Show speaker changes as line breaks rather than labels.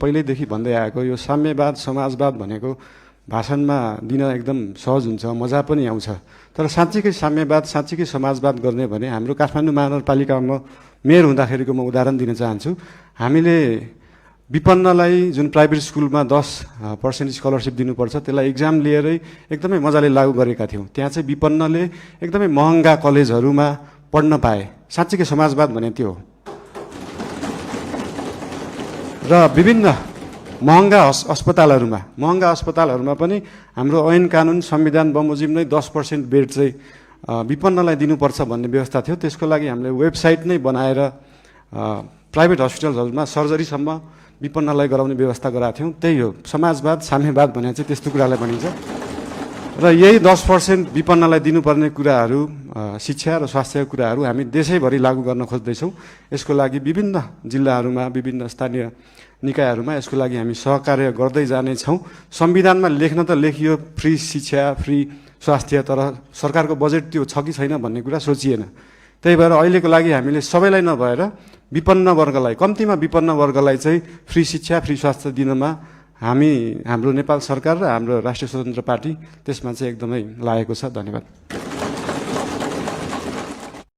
पहिल्यैदेखि भन्दै आएको यो साम्यवाद समाजवाद भनेको भाषणमा दिन एकदम सहज हुन्छ, मजा पनि आउँछ। तर साँच्चीकै साम्यवाद साँच्चीकै समाजवाद गर्ने भने हाम्रो काठमाडौँ महानगरपालिकामा मेयर हुँदाखेरिको म उदाहरण दिन चाहन्छु। हामीले विपन्नलाई जुन प्राइभेट स्कुलमा 10% स्कलरसिप दिनुपर्छ त्यसलाई इक्जाम लिएरै एकदमै मजाले लागू गरेका थियौँ। त्यहाँ चाहिँ विपन्नले एकदमै महँगा कलेजहरूमा पढ्न पाए। साँच्चीकै समाजवाद भने त्यो हो। र विभिन्न महँगा अस्पतालहरूमा पनि हाम्रो ऐन कानुन संविधान बमोजिम नै 10% बेड चाहिँ विपन्नलाई दिनुपर्छ भन्ने व्यवस्था थियो। त्यसको लागि हामीले वेबसाइट नै बनाएर प्राइभेट हस्पिटलहरूमा सर्जरीसम्म विपन्नलाई गराउने व्यवस्था गराएको थियौँ। त्यही हो समाजवाद साम्यवाद भने चाहिँ त्यस्तो कुरालाई भनिन्छ। र यही 10% विपन्नलाई दिनुपर्ने कुराहरू शिक्षा र स्वास्थ्यका कुराहरू हामी देशैभरि लागू गर्न खोज्दैछौँ। यसको लागि विभिन्न जिल्लाहरूमा विभिन्न स्थानीय निकायहरूमा यसको लागि हामी सहकार्य गर्दै जानेछौँ। संविधानमा लेख्न त लेखियो फ्री शिक्षा फ्री स्वास्थ्य, तर सरकारको बजेट त्यो छ कि छैन भन्ने कुरा सोचिएन। त्यही भएर अहिलेको लागि हामीले सबैलाई नभएर विपन्न वर्गलाई, कम्तीमा विपन्न वर्गलाई चाहिँ फ्री शिक्षा फ्री स्वास्थ्य दिनमा हाम्रो नेपाल सरकार र हाम्रो राष्ट्रिय स्वतन्त्र पार्टी त्यसमा चाहिँ एकदमै लागेको छ। धन्यवाद।